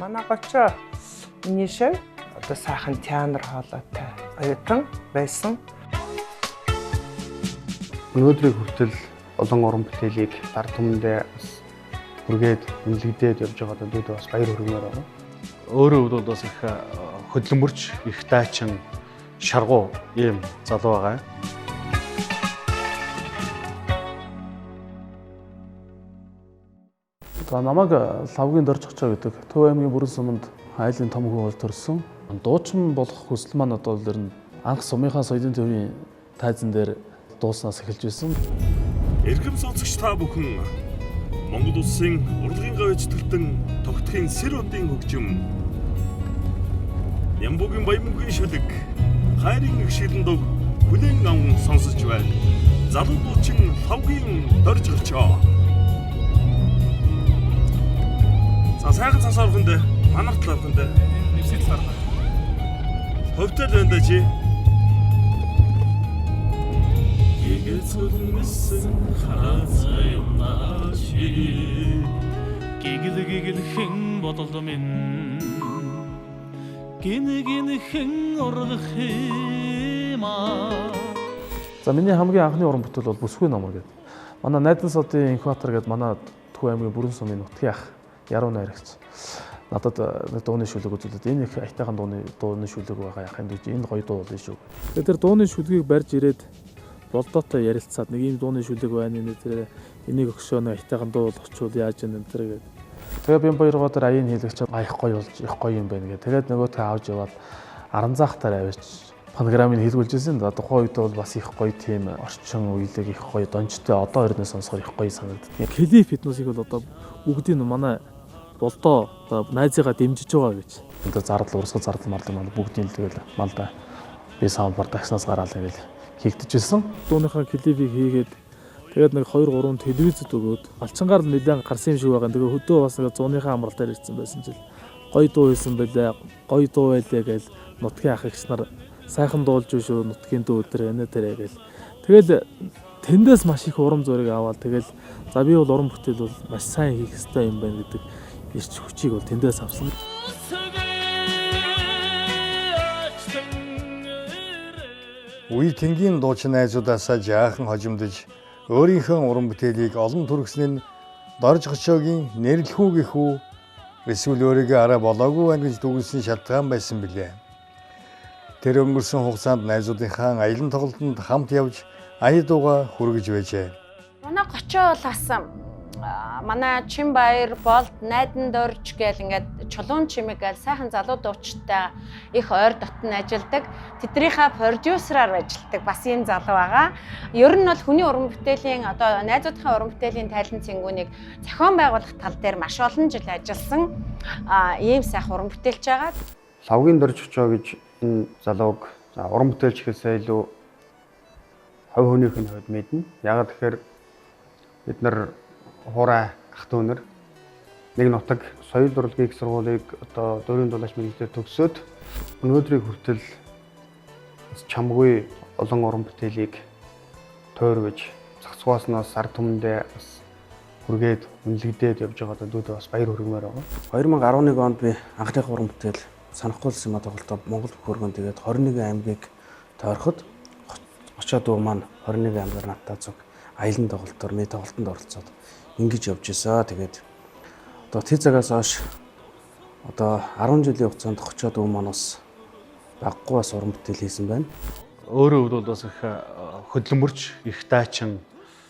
Манай Гочоо миний шав одоо сайхан театр хоолойтой оюутан байсан. Өнөөдрийг хүртэл олон уран бүтээлийг ард түмэндээ бас хүргээд үнэлэгдээд явж байгаадаа дүүдээ бас баяр хүргэмээр байгаа. Өөрийн хувьд бол бас их хөдөлмөрч, их дайчин, шаргуу ийм залуу байгаа. За намайг Лавгийн Дорж Гочоо гэдэг Төв аймгийн Бүрэн суманд айлын том хүү бол төрсөн. Дуучин болох хүсэл маань одоо ер нь анх сумынхаа соёлын төвийн тайзан дээр дууснаас эхэлж байсан. Эрхэм сонсогч та бүхэн, Монгол улсын урлагийн гавь зүтгэлтэн тогтхын сэр одын хөгжим, Ямбугийн баян мөнхийн шүлэг, хайрын их шилэн дог хүлээн аван сонсож байна. Залуу дуучин Лавгийн Дорж Гочоо. За сайхан цас орхон дээ. Манар тал орхон дээ. Нэвсэл талаар. Ховтой л байна да чи. Гэгэцүүлсэн хараацай юмнаши. Гигэл гигэлхэн бодол минь. Гин гинхэн ургах юм аа. За миний хамгийн анхны уран бүтээл бол Бүсгүй номер гэдэг. Манай Найдан содын инкубатор гэдэг манай Төв аймгийн Бүрэн сумын нутгийн ах Яруу найрагч надад нэг дууны шүлэг үзүүлээд энэ их аятайхан дууны шүлэг байгаа яах юм гэж энэ гоё дуу болно шүү. Тэгээд тэр дууны шүлгийг барьж ирээд Болдоотой ярилцаад нэг ийм дууны шүлэг байна нэ тэр энийг өгшөө нэг аятайхан дуу болгочвол яаж юм тэр гэдэг. Тэгээ Бямбаяргоо дээр аяын хийлгч аях гоё болж их гоё юм байна гэх. Тэгээд нөгөөдхөө авч яваад Аранзаахтаар авчиж фонограмыг хийлгүүлж ирсэн. За тухайн үед бол бас их гоё тийм орчин үеийг их гоё донжтой одоо орны сонсохоор их гоё санагддаг. Клип хитнусыг бол одоо бүгдийг нь манай Болдоо найзыгаа дэмжиж байгаа гэж. Одоо зардал урсгал зардал марлаа манай бүгдийн л тэгэл малда би саунд продакшнаас гараал ингээл хийгдэж ирсэн. Дууныхаа клипийг хийгээд тэгээд нэг 2 3 телевизэд өгөөд алчангаар нэлээд гарсан юм шиг байгаа. Тэгээ хөдөө бас нэг зууныхаа амралтаар ирсэн байсан чил гоё дуу хийсэн байлээ. Гоё дуу байлээ гэж нутгийн ах эгч нар сайхан дуулж шүү нутгийн дүү өдр энэ тэрэ гэл. Тэгэл тэндээс маш их урам зориг аваад тэгэл за би бол уран бүтээл бол маш сайн хийх ёстой юм байна гэдэг эрч хүчийг бол тэндээс авсан. Үе тэнгийн дуучин найзуудаасаа жаахан хожимдож өөрийнхөө уран бүтээлийг олон түргэсэн нь Дорж Гочоогийн нэрлэхүү гэхүү эсвэл өөрийгөө арай болоогүй байна гэж дүгнсэн шалтгаан байсан билээ. Тэр өнгөрсөн хугацаанд найзуудынхаа аялан тоглолтод хамт явж аяа дууга хүргэж байжээ. Манай Гочоо бол бас манай Чинбаяр, Болд, Найдан Дорж гэл ингээд чулуун чимэг гэл сайхан залуу дуучтай их ойр дотн ажилладаг. Тэднийхээ продюсераар ажилладаг бас ийм залуу байгаа. Ер нь бол хүний уран бүтээлийн одоо найзуудынхаа уран бүтээлийн тайлан цэнгүүнийг зохион байгуулах тал дээр маш олон жил ажилласан ийм сайхан уран бүтээлч байгаа. Лавгийн Дорж Гочоо гэж энэ залууг уран бүтээлч гэхээсээ илүү хувь хүнийх нь хувьд мэднэ. Яагаад тэгэхээр бид нар хуурай ах дүү нар нэг нутаг соёл урлагийн их сургуулийг одоо дөрвийн дулаач мэргэжлээр төгсөөд өнөөдрийг хүртэл бас чамгүй олон уран бүтээлийг тойрвож зохицгооснаас ард түмэндээ бас хүргээд үнэлэгдээд явж байгаадаа дүүдээ бас баяр хүргэмээр байгаа. 2011 онд би анхных уран бүтээл санахгүй л юм тоглолтоо Монгол бүх өргөн тэгээд 21 аймгийг тойроход Гочоо дүү маань 21 аймгаар надтай зүг аялан тоглолтоор миний тоглолтод оролцоод ингэж явж исэн. Тэгээд одоо тэр цагаас хойш одоо 10 жилийн хугацаанд Гочоо дүү маань бас баггүй бас уран бүтээл хийсэн байна. Өөрийн хувьд бол бас их хөдөлмөрч, их дайчин,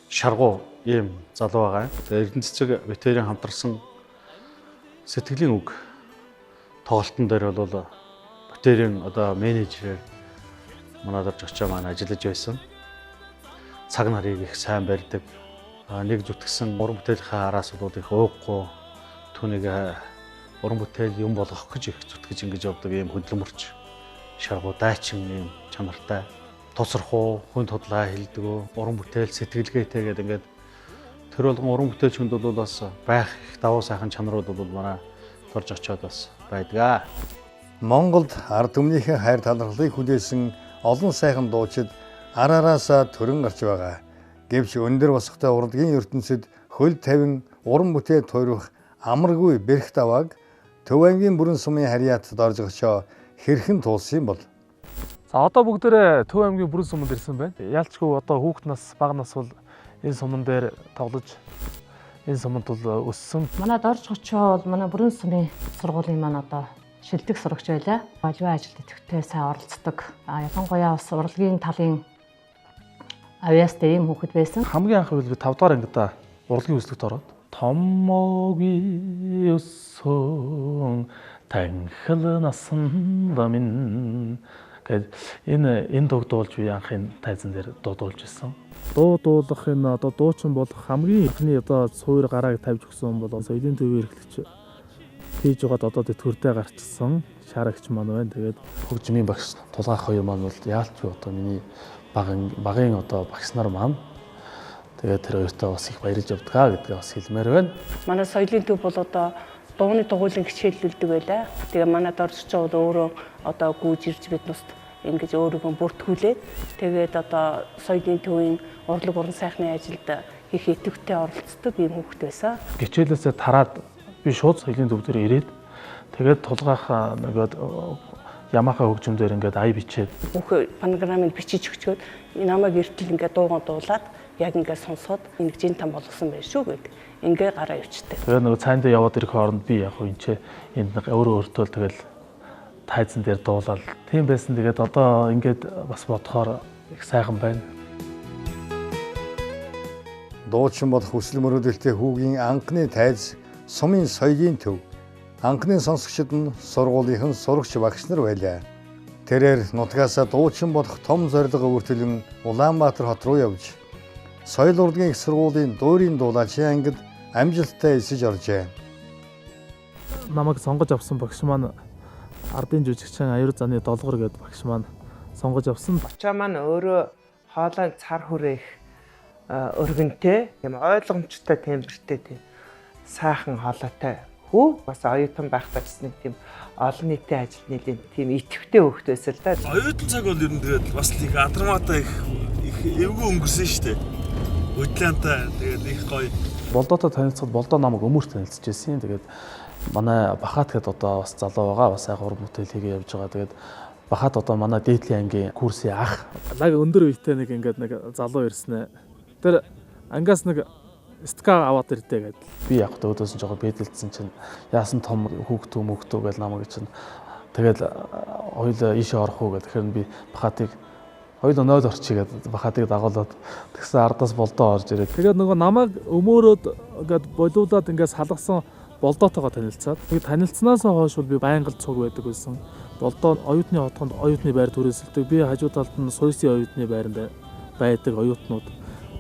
шаргуу ийм залуу байгаа. Тэгээд Эрдэнэ цэцэг ветерин хамтарсан сэтгэлийн үг тоглолтын дээр бол ветерин одоо менежерээр манай Дорж Гочоо маань ажиллаж байсан. Цаг нарыг их сайн барьдаг. Нэг зүтгэсэн уран бүтээлийнхээ араас бол их ууггүй түүнийг уран бүтээл юм болгох гэж их зүтгэж ингэж явдаг ийм хөдөлмөрч, шаргуу дайчин ийм чанартай, тусрах уу, хүн тудлаа хэлдэг үү, уран бүтээл сэтгэлгээтэй гэдэг ингээд тэр болгон уран бүтээлч хүнд бол бас байх их давуу сайхан чанарууд бол манай Дорж Гочоод бас байдаг. Монголд ард түмнийхээ хайр талархлыг хүлээсэн олон сайхан дуучид ар араасаа төрөн гарч байгаа. Гэвч өндөр босготой урлагийн ертөнцид хөл тавин уран бүтээл тойрох амаргүй бэрх давааг Төв аймгийн Бүрэн сумын харьяат Доржгочоо хэрхэн туулсан бол? За одоо бүгдээрээ Төв аймгийн Бүрэн суманд ирсэн байна. Ялчгүй одоо хүүхэд нас бага нас бол энэ суман дээр тоглож энэ суманд бол өссөн. Манай Доржгочоо бол манай Бүрэн сумын сургуулийн маань одоо шилдэг сурагч байлаа. Аливаа ажилд идэвхтэй сайн оролцдог. Ялангуяа бас урлагийн талын авьяастай ийм хүүхэд байсан. Хамгийн анх би 5 дугаар ангидаа урлагийн үзлэгт ороод томоогүй өссөн танхил насанд минь гээд энэ дууг дуулж би анх энэ тайзан дээр дуудуулж ирсэн. Дуу дуулах энэ одоо дуучин болох хамгийн эхний одоо суур гарааг тавьж өгсөн бол соёлын төвийн эрхлэгч хийж байгаад одоо тэтгэвртэй гарчсан шарагч маань байна. Тэгээд хөгжмийн багш Тулгаах хоёр маань бол яалчгүй одоо миний багын одоо багш нар маань. Тэгээд тэр хоёртоо бас их баярлж явдгаа гэдгээ бас хэлмээр байна. Манай соёлын төв бол одоо дууны дугуйлан хичээллүүлдэг байлаа. Тэгээ манай Доржгочоо бол өөрөө одоо гүйж ирж бид наст ингэж өөрийгөө бүртгүүлээд тэгээд одоо соёлын төвийн урлаг уран сайхны ажилд их идэвхтэй оролцдог ийм хүүхэд байсан. Хичээлээсээ тараад би шууд соёлын төв дээр ирээд тэгээд Тулгаах нөгөө Ямаха хөгжим дээр ингээд ая бичээд бүх фонограмыг бичиж өгчөөд намайг эртэл ингээд дууган дуулаад яг ингээд сонсоод ингэж энэ там болгосон байх шүү гэд ингээ гараа явчихдаг. Тэгээд нөгөө цайндаа яваад ирэх хооронд би яг хөө энэ энд өөрөө өөртөө тэгэл тайзан дээр дуулаад тийм байсан. Тэгээд одоо ингээд бас бодохоор их сайхан байна. Дуучин болох хүсэл мөрөөдөлтэй хүүгийн анхны тайз сумын соёлын төв. Анхны сонсогчид нь сургуулийнхан сурагч багш нар байлаа. Тэрээр нутгаасаа дуучин болох том зорилго өвөртөлөн Улаанбаатар хот руу явж соёл урлагийн их сургуулийн дуурийн дуулаачийн ангид амжилттай элсэж оржээ. Намайг сонгож авсан багш маань ардын жүжигчин Аюур заны Долгор гэдэг багш маань сонгож авсан. Очоо маань өөрөө хоолойн цар хүрээх өргөнтэй, тийм ойлгомжтой тембертэй тийм сайхан хоолойтой хүү. Бас оюутан байхдаа ч нэг тийм олон нийтийн ажилд нэлийн тийм идэвхтэй хүүхэд байсан л да. Оюутан цаг бол ер нь тэгээд бас л их адармаатай их эвгүй өнгөрсөн шүү дээ. Хөдлөнтэй тэгээд их гоё. Болдоотой танилцахад Болдоо намайг өмөрт танилцж байсан. Тэгээд манай Бахат гэдэг одоо бас залуу байгаа. Бас сайхан уран бүтээл хийгээ явж байгаа. Тэгээд Бахат одоо манай дээдлийн ангийн курсын ах. Лаг өндөр үетэй нэг ингээд нэг залуу ирсэн ээ. Тэр ангиас нэг СТК аваад ирдэ гэдэл. Би яг өөдөөс нь жоохон бэдэлдсэн чинь яасан том хүүхдүү мөхтүү гэж намайг чинь тэгэл хоёул ийшээ орох уу гэх. Тэгэхээр би Бахатыг хоёул 0 орчих гээд Бахатыг дагуулад тэгсэн ардаас Болдоо орж ирээд. Тэгээд нөгөө намайг өмөөрөөд ингээд болиулаад ингээд салгасан Болдоотойгоо танилцаад. Тэгээд танилцсанаас хойш бол би байнга л цуг байдаг байсан. Болдоо оюутны хотгонд оюутны байр түрээсэлдэг. Би хажуу талд нь Суйсын оюутны байранд байдаг оюутнууд.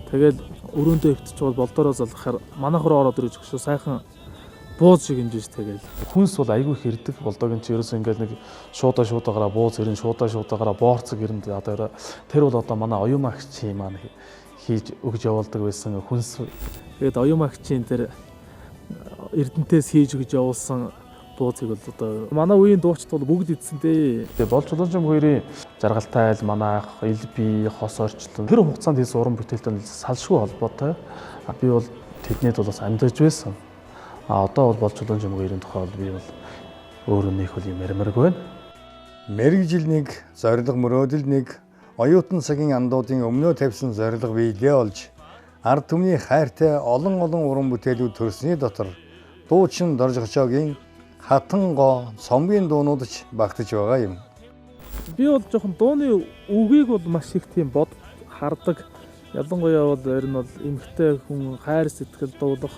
Тэгэл өрөөндөө өвтчих бол Болдоороо залгахаар манайх руу ороод ирж өгшөө сайхан бууз шиг хэмжиж тэгэл. Хүнс бол айгүй их ирдэг. Болдоогийн чи ерөөсөө ингээл нэг шуудаагаараа бууз ирэн, шуудаагаараа боорцог ирэн. Одоо тэр бол одоо манай оюумагчийн маань хийж өгж явуулдаг байсан хүнс. Тэгээд оюумагчийн тэр Эрдэнтээс хийж өгж явуулсан бууцыг бол одоо манай үеийн дуучид бол бүгд идсэн дээ. Тэгээ болж Чулуунжим хоёрын жаргалтай айл, манай ах, Элби, хос орчлон тэр хугацаанд хийсэн уран бүтээлтэй салшгүй холбоотой. Би бол тэднийд бол бас амьдарч байсан. А одоо бол болж Чулуунжим хоёрын тухай бол би бол өөрөө нэг хөл юм ярмааргүй байна. Мэргэжил нэг, зорилго мөрөөдөл нэг, оюутан цагийн андуудын өмнөө тавьсан зорилго биелээ олж ард түмний хайртай олон олон уран бүтээлүүд төрсний дотор дуучин Доржгочоогийн хатан гоо цомгийн дуунууд ч багтаж байгаа юм. Би бол жоохон дууны үгийг бол маш их тийм бод хардаг. Ялангуяа бол ер нь бол эмэгтэй хүн хайр сэтгэл дуулах.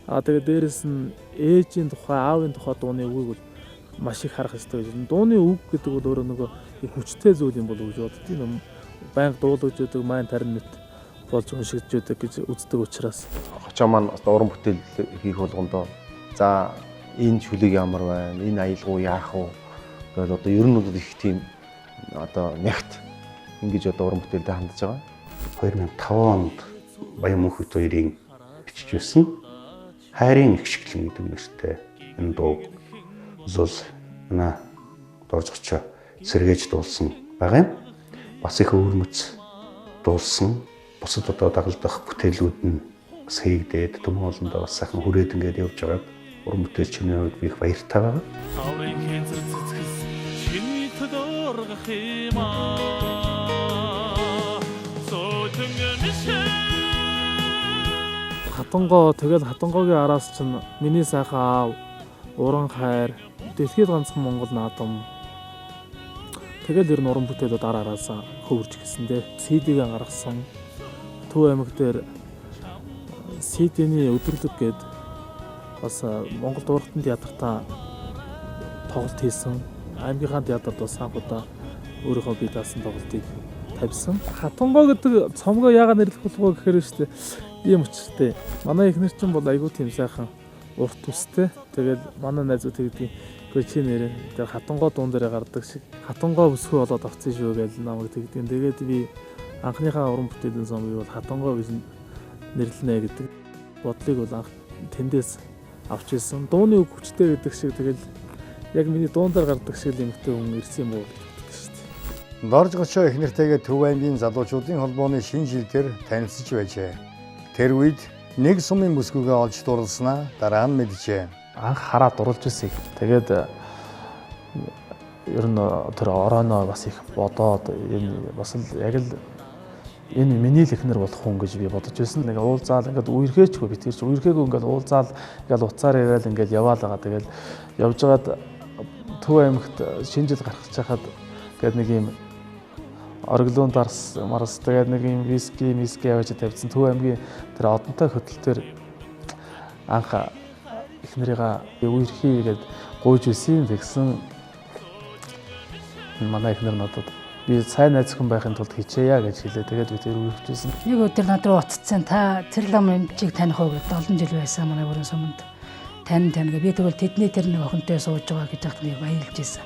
Аа тэгээ дээрэс нь ээжийн тухай, аавын тухай дууны үгийг бол маш их харах ёстой гэж. Дууны үг гэдэг бол өөрөө нөгөө хүчтэй зүйл юм болов уу гэж боддیں۔ Юм байнга дуулаж өгдөг маань тарин мэт болж уншигдж өгдөг гэж үздэг учраас. Хочоо маань уран бүтээл хийх болгондоо за энэ шүлэг ямар байна, энэ аялгау яах вэ гэдэл одоо ер нь бол их тийм одоо нягт ингэж одоо уран бүтээлдээ хандж байгаа. 2005 онд Баян мөнхөд хоёрын бичиж байсан Хайрын ихшиглэн гэдэг нэртэй энэ дууг бол манай Доржгочоо сэргээж дуулсан байгаа юм. Бас их өвөрмөц дуулсан. Бусад одоо дагалдах бүтээлүүд нь бас хийгдээд төмөн олондоо бас сайхан хүрээд ингээд явж байгаад уран бүтээлчний хувьд би их баяртай байгаа. Хаврын хэнцэр цэцгэс чиний төлөөргөх юм аа. Сотон мишээ. Хатангоо тэгэл Хатангоогийн араас чинь миний сайхан аав, уран хайр, дэлхийд ганцхан Монгол наадам. Тэгэл ер нь уран бүтээлүүд ар араасаа хөвөрж гисэн дээ. CD-г гаргасан. Төв аймаг дээр CD-ний өдөрлөг гээд бас Монгол Дуугаргатын театртаа тоглолт хийсэн. Аймгийнхаа театрт бас анх удаа өөрийнхөө бие даасан тоглолтыг тавьсан. Хатангоо гэдэг цомгоо яагаад нэрлэх болов уу гэхээр шүү дээ. Ийм учиртай. Манай эхнэр чинь бол айгүй тийм сайхан урт төстэй. Тэгэл манай найзууд тэгдэг. Үгүй чи нэрээ тэр Хатангоо дуун дээр гардаг шиг Хатангоо бүсгүй болоод авцсан шүү гэж намайг тэгдэг. Тэгээд би анхныхаа уран бүтээлийн цомгийг бол Хатангоо гэж нэрлэнэ гэдэг бодлыг бол анх тэндээс авч ирсэн. Дууны үг хүчтэй гэдэг шиг тэгэл яг миний дуун дээр гардаг шиг л эмэгтэй хүн ирсэн юм уу гэж боддог шүү дээ. Дорж Гочоо эхнэртэйгээ Төв аймгийн залуучуудын холбооны шинэ жил дээр танилцж байжээ. Тэр үед нэг сумын бүсгүйгээ олж дурласнаа дараа нь мэджээ. Анх хараад дурлж ирсэн. Тэгээд ер нь тэр орооноо бас их бодоод энэ бас л яг л энэ миний л эхнэр болох хүн гэж би бодож байсан. Нэг уулзаал ингээд үерхээчгүй би тэр чинь үерхээгүй ингээд уулзаал ингээд уцаар яриад ингээд яваал байгаа. Тэгэл явж байгаад Төв аймагт шинэ жил гарах гэж хахад ингээд нэг юм ориглон дарс марс тэгээд нэг юм виски миски аваач тавьсан. Төв аймгийн тэр одонтой хөтөл төр анх эхнэрийгээ үерхий гээд гуйж исэн. Тэгсэн манай эхнэр надад би сайн найз хүн байхын тулд хичээе гэж хэлээ. Тэгээд би тэр үерхчихсэн. Нэг өдөр над руу утцсан. Та тэр лам эмчийг таних уу гэдээ олон жил байсан манай бүрэн суманд. Тань гэ. Би тэгвэл тэдний тэр нэг охинтой сууж байгаа гэж яхад нэг баярлж байсан.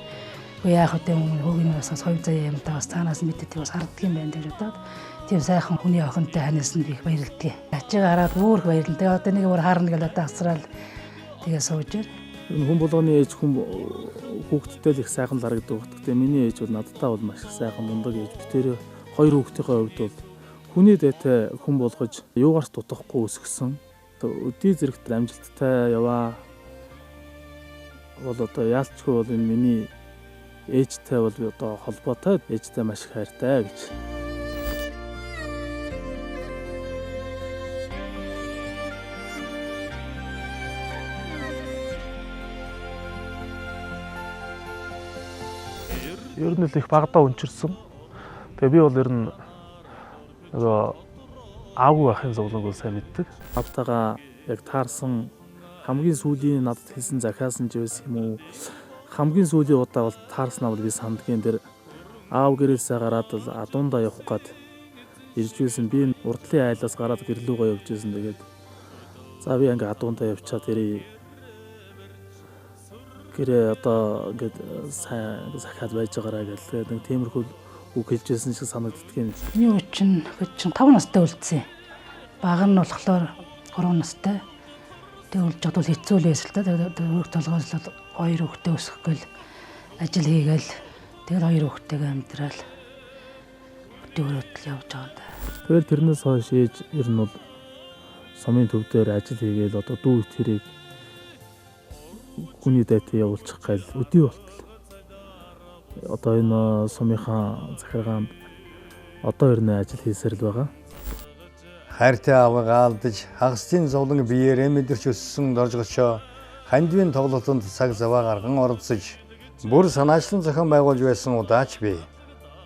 Үгүй яах вэ өмнө хүүгийн бас хоёр заяа юм та бас цаанаас мэддэг бас харддаг юм байна гэж бодоод тийм сайхан хүний охинтой ханаас нь би их баярлдаг. Ачигаа хараад бүр их баярлна. Тэгээ одоо нэг өөр харна гэж одоо асраал тэгээ сууж байна. Хүн болгоны ээж хүн хүүхдтэй л их сайхан л харагддаг. Гэхдээ миний ээж бол надтай бол маш их сайхан мундаг ээж. Би тэр хоёр хүүхдийнхээ хувьд бол хүний дайтай хүн болгож юугаарч дутахгүй өсгсөн. Өдий зэрэгт амжилттай яваа. Бол одоо яалчгүй бол энэ миний ээжтэй бол би одоо холбоотой, ээжтэй маш их хайртай гэж. Ер нь л их багадаа өнчирсөн. Тэгээ би бол ер нь нөгөө аавгүй ахын зовлонг бол сайн мэддэг. Автагаа яг таарсан хамгийн сүүлийн надад хэлсэн захиасан ч байсан юм уу? Хамгийн сүүлийн удаа бол таарснаа бол би сандгийн дээр аав гэрээсээ гараад л адуундаа явах гад ирж байсан. Би урдлын айлаас гараад гэрлүүгөө явж байсан. Тэгээд за би ингээ адуундаа явчаад ирээ. Гэрээ одоо ингээд сайн захиад байж байгаарай гэл. Тэгээд нэг тиймэрхүү үг хэлжсэн шиг санагддаг юм. Миний үе чинь 5 настай үлдсэн. Баг нь болохоор 3 настай. Тэг үлж бодвол хэцүү л байсан л та. Тэгээд өрх толгоос л хоёр хүүхдээ өсгөх гээл ажил хийгээл тэгэл хоёр хүүхдтэйгээ амьдрал өдөө өрөөдөл явж байгаа юм да. Тэгэл тэрнээс хойш ээж ер нь бол сумын төв дээр ажил хийгээл одоо дүү тэрийг хүний дайтай явуулчих гээл өдий болтол. Одоо энэ сумынхаа захиргаанд одоо ер нь ажил хийсээр л байгаа. Хайртай аавыгаа алдаж хагасдын зовлон биеэрээ мэдэрч өссөн Дорж Гочоо хандивын тоглолтод цаг заваа гарган оролцож бүр санаачлан зохион байгуулж байсан удаач бий.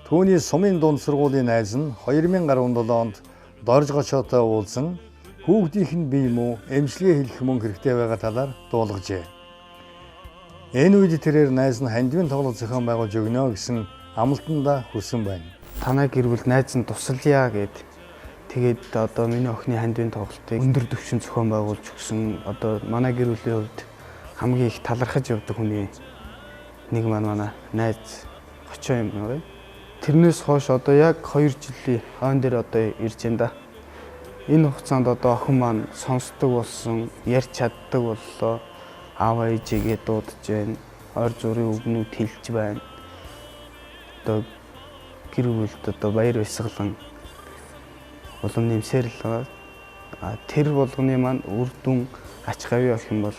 Түүний сумын дунд сургуулийн найз нь 2017 онд Дорж Гочоотой уулзан хүүхдийнх нь бие муу эмчилгээ хийх мөнгө хэрэгтэй байгаа талаар дуулгажээ. Энэ үед тэрээр найз нь хандивын тоглолт зохион байгуулж өгнө гэсэн амлалтандаа хүрсэн байна. Танай гэр бүл найз нь тусалъя гэд. Тэгээд одоо миний охины хандивын тоглолтыг өндөр түвшинд зохион байгуулж өгсөн. Одоо манай гэр бүлийн хувьд хамгийн их талархаж явдаг хүний нэг маань манай найз Гочоо юм байна. Тэрнээс хойш одоо яг 2 жилийн хойно дээр одоо ирж байна да. Энэ хугацаанд одоо охин маань сонсдог болсон, ярьж чаддаг боллоо. Аав ээжигээ дуудаж байна. Ойр зургийн үгнүүд хэлж байна. Одоо гэр бүлд одоо баяр баясгалан улам нэмсээр л байгаа. А тэр болгоны маань үр дүн ач гавь охин бол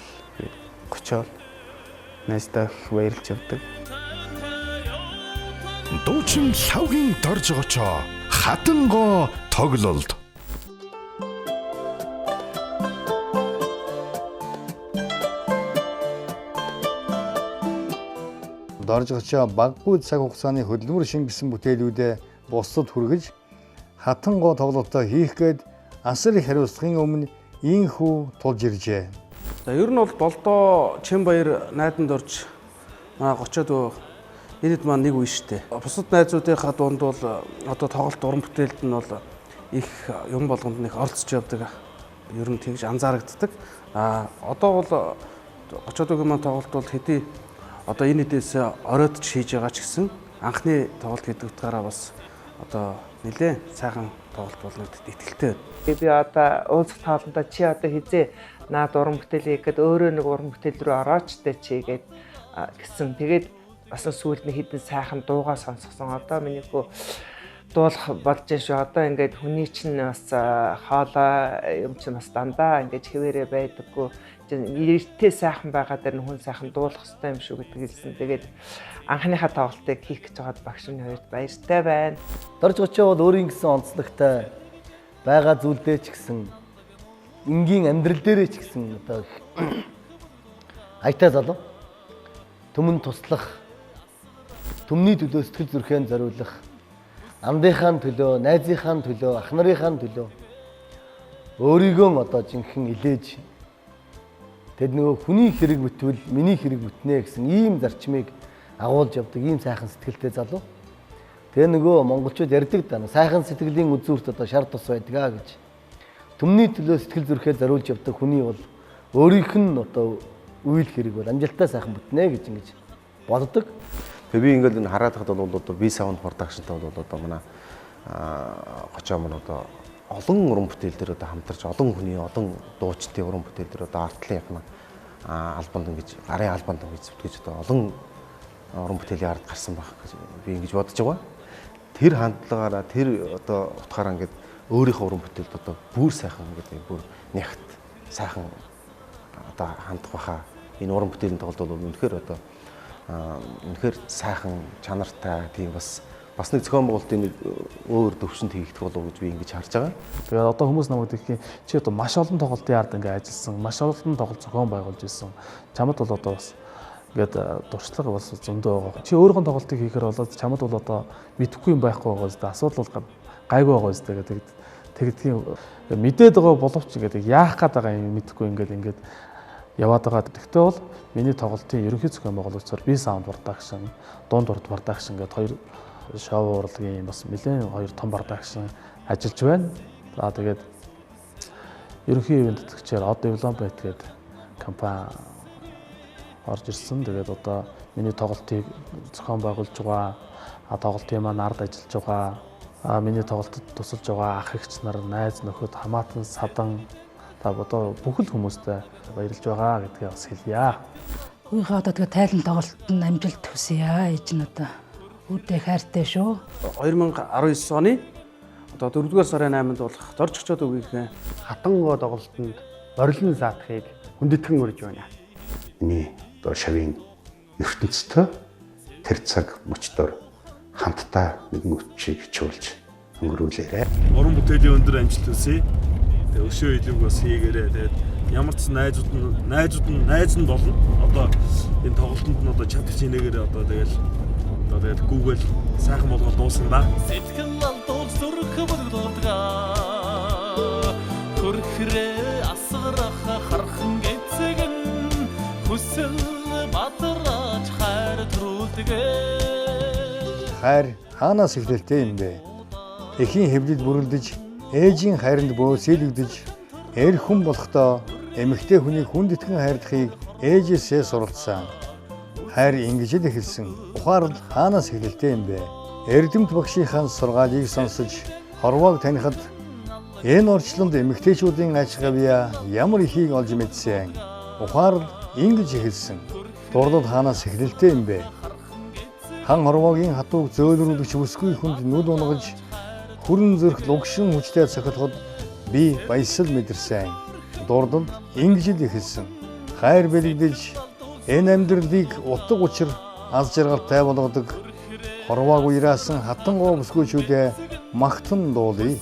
Гочоо найздаа их баярлж явдаг. Дуучин Лхавгийн Доржгочоо хатангоо тоглолт. Доржгочоо багагүй цаг хугацааны хөдөлмөр шингэсэн бүтээлүүдээ бусдад хүргэж хатангоо тоглолтоо хийх гээд асар их хариуцлагын өмнө ийхүү тулж иржээ. За ер нь бол Болдоо Чинбаяр найданд орж манай 30-од энэд маань нэг үе штэ. Бусад найзуудынхаа дунд бол одоо тоглолт уран бүтээлд нь бол их юм болгонд нь их оролцож явдаг. Ер нь тэгж анзаарагддаг. А одоо бол 30-од маань тоглолт бол хэдий одоо энэ хэдээс оройтж хийж байгаа ч гэсэн анхны тоглолт гэдэг утгаараа бас одоо нэлээд сайхан тоглолт болно гэдэгт итгэлтэй байна. Би одоо уулзах тоолондоо чи одоо хизээ наад уран бүтээл хийх гээд өөрөө нэг уран бүтээл рүү орооч тэ чи гээд гэсэн. Тэгээд бас сүүлд нь хідэн сайхан дуугаа сонсгосон. Одоо миний хөө дуулах болж байна шүү. Одоо ингээд хүний чинь бас хоолой юм чинь бас дандаа ингээд хэвээрээ байдаггүй. Нэртэй сайхан байгаа дээр нь хүн сайхан дуулах хэрэгтэй юм шүү гэдэг хэлсэн. Тэгээд анхныхаа тоглолтыг хийх гэж байгаад багш минь хоёрт баяртай байна. Доржгочоо бол өөрийн гэсэн онцлогтой байгаа зүйлдээ ч гэсэн энгийн амьдрал дээрээ ч гэсэн одоо аятай залуу түмэн туслах, түмний төлөө сэтгэл зүрхээ зориулах, андынхаа төлөө, найзынхаа төлөө, ах нарынхаа төлөө өөрийгөө одоо жинхэнэ илээж тэд нөгөө хүний хэрэг бүтвэл миний хэрэг бүтнэ гэсэн ийм зарчмыг агуулж явдаг ийм сайхан сэтгэлтэй залуу. Тэгээ нөгөө монголчууд ярьдаг даа сайхан сэтгэлийн үзүүрт одоо шар тус байдаг гэж. Түмний төлөө сэтгэл зүрхээ зориулж явдаг хүний бол өөрийнх нь одоо үйл хэрэг бол амжилттай сайхан бүтнэ гэж ингэж боддог. Тэгээ би ингээл энэ хараад хахад бол одоо B Sound Production-тай бол одоо манай Гочоо маань одоо олон уран бүтээл дээр одоо хамтарч олон хүний олон дуучдын уран бүтээл дээр одоо артлын яг албанд ингэж гарын албанд ингэж зүтгэж одоо олон уран бүтээлийн ард гарсан байх гэж би ингэж бодож байгаа. Тэр хандлагаараа тэр одоо утгаараа ингээд өөрийнхөө уран бүтээлд одоо бүр сайхан ингээд бүр нягт сайхан одоо хандах баха. Энэ уран бүтээлийн тоглолт бол үнэхээр одоо үнэхээр сайхан чанартай тийм бас нэг зохион байгуулалтын нэг өөр төвшөнд хийгдэх болов гэж би ингэж харж байгаа. Тэгээд одоо хүмүүс намайг гэх юм чи одоо маш олон тоглолтын ард ингээд ажилласан, маш олон тоглолт зохион байгуулж ирсэн. Чамд бол одоо бас ингээд дуршлага бас зөндөө байгаа. Чи өөрийнхөө тоглолтыг хийхээр болоод чамд бол одоо мэдэхгүй юм байхгүй байгаа зү асуудал бол гайгүй байгаа зү гэдэг тэгдгийн мэдээд байгаа боловч ингээд яах гээд байгаа юм мэдэхгүй ингээд яваад байгаа. Тэгтээ бол миний тоглолтын ерөнхий зохион байгуулагчаар B Sound Production, Дунд урд Production гэдэг хоёр шоу урлагийн бас нэлээд хоёр том production ажиллаж байна. За тэгээд ерөнхий ивент тэтгэгчээр Од Development гэдэг компани орж ирсэн. Тэгээд одоо миний тоглолтыг зохион байгуулж байгаа, тоглолтын маань ард ажиллаж байгаа, миний тоглолтод тусалж байгаа ах эгч нар, найз нөхөд, хамаатан, садан та одоо бүхэл хүмүүстэй баярлж байгаа гэдгээ бас хэлье. Хүүийнхээ одоо тэгээд тайлан тоглолтод нь амжилт хүсье. Ээж нь одоо үүдээ хайртай шүү. 2019 оны одоо 4-р сарын 8-нд болох Доржгочоод үгийнхээ хатангоо тоглолтод борлон заадахыг хүндэтгэн урьж байна. Миний одоо шавийн ертөнцийн тэр цаг мөчдөр хамтдаа нэгэн үтчийг чуулж өнгөрүүлээрэ. Уран бүтээлийн өндөр амжилт хүсье. Тэгээ өшөө илүүг бас хийгээрэй. Тэгээд ямар ч найзууд нь найз нь болно. Одоо энэ тоглолтод нь одоо чадах чинээгээр одоо тэгэл Google сайхан болгоод дуусна да. Сэтгэл алдуул зүрх бүлгэлдгаа. Хөрхрээ асгарах хархан гэцэгэн хүсэл бадраач хайр төрүүлдэг. Хайр хаанаас эхлэлтэй юм бэ? Эхийн хэвлэл бүрэлдэж, ээжийн хайранд бөөсөөлөгдөж, эр хүн болохдоо эмэгтэй хүнийг хүндэтгэн хайрлахыг ээжээсээ суралцсан. Хайр ингэж л эхэлсэн. Ухаарл хаанаас эхлэлтэй юм бэ? Эрдэмт багшийнхаа сургаалыг сонсож хорвоог танихад энэ орчлонд эмэгтэйчүүдийн аж гавьяа ямар ихийг олж мэдсэн. Ухаарл ингэж эхэлсэн. Дурлал хаанаас эхлэлтэй юм бэ? Хан хорвоогийн хатууг зөөлрүүлэгч бүсгүй хүнд нүд унгаж хүрэн зүрх лугшин хүчтэй цохилоход би баясал мэдэрсэн. Дурлал ингэж л эхэлсэн. хайр бэлэгдэж энэ амьдралыг утга учир аз жаргалтай болгодог хорвоог уяраасан хатангоо бүсгүйчүүдээ магтан дуулъя.